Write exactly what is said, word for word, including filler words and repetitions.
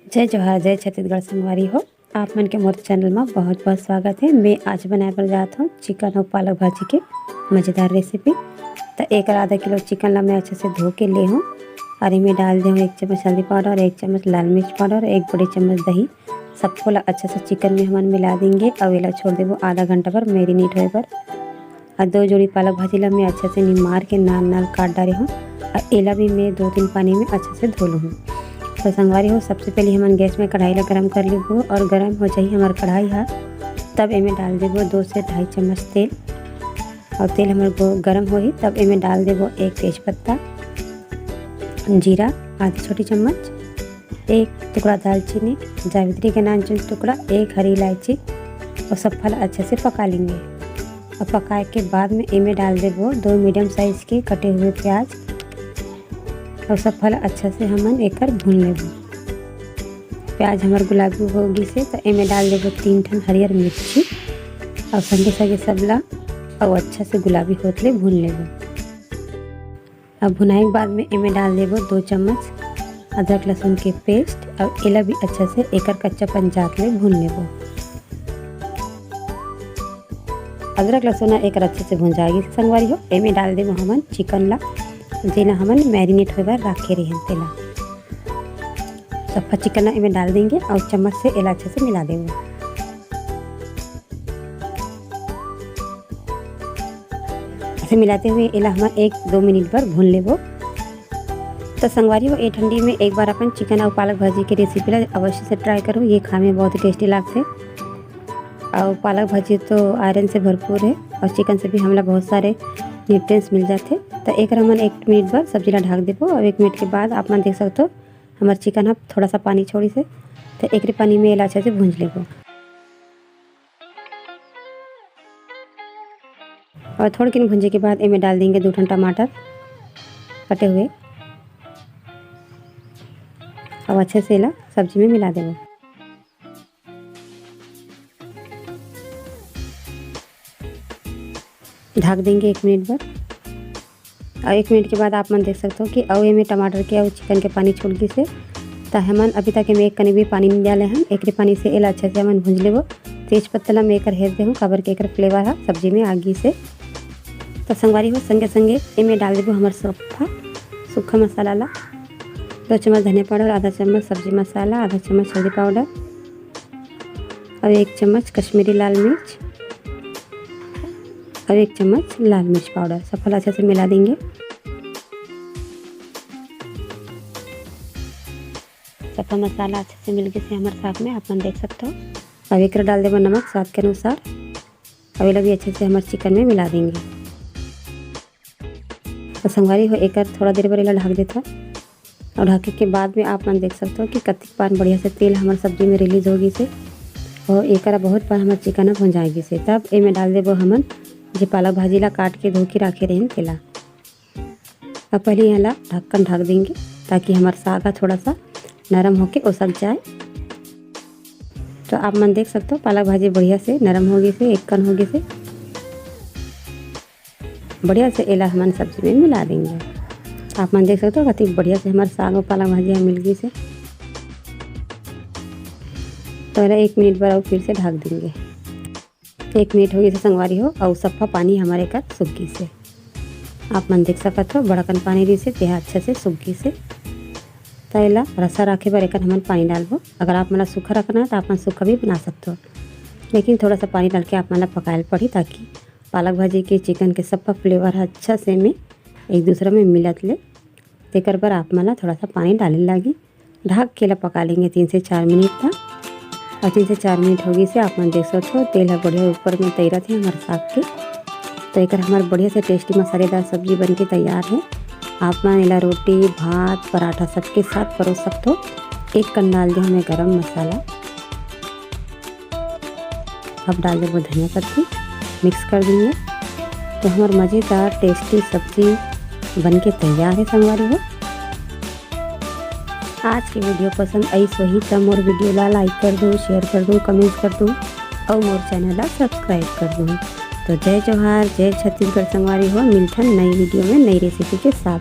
जय जोहार, जय छत्तीसगढ़ संगवारी हो। आप मन के मोर चैनल म बहुत-बहुत स्वागत हे। मैं आज बनाए बर जात हूँ चिकन अउ पालक भाजी के मजेदार रेसिपी। त एकर आधा किलो चिकन ला मैं अच्छा से धो के ले हूँ और एमे डाल दे हूँ एक चम्मच हल्दी पाउडर, एक चम्मच लाल मिर्च पाउडर, एक बड़ी चम्मच दही। सबको ला अच्छा से चिकन में हमन मिला देंगे अउ एला छोड़ देबो आधा घंटा बर मैरिनेट होए बर। अउ दो जोड़ी पालक भाजी ला मैं अच्छा से निमार के नान नान काट डारे हूँ। अउ एला भी मैं दो तीन पानी में अच्छा से धो लूँ हूँ। तो संगवारी हो, सबसे पहले हमन गैस में कढ़ाई ला गरम कर लेबो अउ गरम हो जाही हमर कढ़ाई हा, तब एमे डाल देबो दो से ढाई चम्मच तेल। अउ तेल हमर गरम होही तब एमे डाल देबो एक तेज पत्ता, जीरा आधी छोटी चम्मच, एक टुकड़ा दालचीनी, जावित्री के नान चुन टुकड़ा, एक हरी इलायची अउ सब ला अच्छा से पका लेंगे। अउ पकाए के बाद में एमे डाल देबो दो मीडियम साइज के कटे हुए प्याज अउ सब ला अच्छा से हमन एकर भून लेबो। प्याज हमर गुलाबी हो गिस हे, त एमे डाल देबो तीन ठन हरियर मिर्ची अउ संगे संगे सब ला अउ अच्छा से गुलाबी होत ले भून लेबो। अब भुनाई के बाद में एमे डाल देबो दो चम्मच अदरक लहसुन के पेस्ट अउ एला भी अच्छा से एकर कच्चापन जात ले भून लेबो। अदरक लहसुन एकर अच्छे से भुंजा गिस संगवारी हो, एमे डाल देबो हमन चिकन ला, जेला हमन मैरिनेट होए बर राखे रहेन तेला। सफा चिकन ला एमे डाल देंगे अउ चम्मच से एला अच्छे से मिला देंगे। ऐसे मिलाते हुए एला हमन एक दो मिनट बर भून लेबो। तो संगवारी हो, ए ठंडी में एक बार अपन चिकन अउ पालक भाजी के रेसिपी ला अवश्य से ट्राई करो, ये खाए में बहुत ही टेस्टी लागथे। अउ पालक भाजी तो आयरन से भरपूर है अउ चिकन से भी हमला बहुत सारे न्यूट्रिएंट्स मिल जाथे। तो एक हमन एक मिनट बर सब्जी ला ढाक देबो अउ एक मिनट के बाद आप मन देख सकते हो हमर चिकन ह थोड़ा सा पानी छोड़िस हे। तो एकरे पानी में एला अच्छा से भूंज लेबो। और थोड़किन भूंजे के बाद एमे डाल देंगे दो ठन टमाटर कटे हुए। अब अच्छे से एला सब्जी में मिला देंगे। ढक देंगे एक मिनट बर। और एक मिनट के बाद आप मन देख सकते हो कि अउ एमे टमाटर के अउ चिकन के पानी छूट गिस हे। त हमन अभी तक एमे एक कनी भी पानी नहीं डाले हन। एकरे पानी से एला अच्छा से हमन भूंज लेबो। तेज पत्ता ला मैं एकर हेर देहूँ, काबर के एकर फ्लेवर ह सब्जी में आ गिस हे। त संगवारी हो, संगे संगे एमे डाल देबो हमर सफा सूखा मसाला ला। दो चम्मच धनिया पाउडर, आधा चम्मच सब्जी मसाला, आधा चम्मच हल्दी पाउडर और एक चम्मच कश्मीरी लाल मिर्च और एक चम्मच लाल मिर्च पाउडर। सब ला अच्छा से मिला देंगे। सफा मसाला अच्छा से मिल गिस हे हमर साग में, आप मन देख सकते हो। अब एकरा डाल देबो नमक स्वाद के अनुसार। अब एला भी अच्छे से हमर चिकन में मिला देंगे। तो संगवारी हो, एकर थोड़ा देर बर एला ढक देथव। और ढके के बाद में आप मन देख सकते हो कि कतिक बार बढ़िया से तेल हमर सब्जी में रिलीज हो गिस हे और एकर बहुत बार हमर चिकन ह भुंजाए गिस हे। तब एमे डाल देबो हमन जे पालक भाजी ला काट के धो के राखे रहेन तेला। अब पहले एला ढक्कन ढक देंगे, ताकि हमर साग ह थोड़ा सा नरम होके उसक जाए। तो आप मन देख सकते हो, पालक भाजी बढ़िया से नरम हो गिस हे, एक कन हो गिस हे। बढ़िया से एला हमन सब्जी में मिला देंगे। आप मन देख सकते हो, कतिक बढ़िया से हमर साग और पालक भाजी ह मिल गिस हे। तो एला एक मिनट बर अउ फिर से ढक देंगे। एक मिनट हो गिस हे संगवारी हो, अउ सफा पानी हमर एकर सूख गिस हे। आप मन देख सकत हो, बड़कन पानी रिहिस हे, तेहा अच्छा से सूख गिस हे। त एला रसा राखे बर एकर हमन पानी डालबो। अगर आप मन ला सूखा रखना है, त आप मन सूखा भी बना सकत हो, लेकिन थोड़ा सा पानी डाल के आप मन ला पकाए ल पड़ही, ताकि पालक भाजी के चिकन के सफा फ्लेवर ह अच्छा से में एक दूसरा में मिलत ले। तेकर बर आप मन ला थोड़ा सा पानी डाले लागी। ढक के ला पका लेंगे तीन से चार मिनट तक। और तीन से चार मिनट हो गिस हे, आप मन देख सकत हो, तेल ह बढ़िया ऊपर में तैरत हे हमर साग के। तो एकर हमर बढ़िया से टेस्टी मसालेदार सब्जी बन के तैयार हे। आप मन एला रोटी, भात, पराठा सबके साथ परोस सकत हो। एक कन डाल दे हमें गरम मसाला। अब डाल देबो धनिया पत्ती, मिक्स कर देंगे। तो हमर मज़ेदार टेस्टी सब्जी बन के तैयार हे संगवारी हो। आज के वीडियो पसंद आइस होही त मोर वीडियो ला लाइक कर दो, शेयर कर दो, कमेंट्स कर दो और मोर चैनल ला सब्सक्राइब कर दो। तो जय जोहार, जय छत्तीसगढ़ संगवारी हो, मिलथन नई वीडियो में नई रेसिपी के साथ।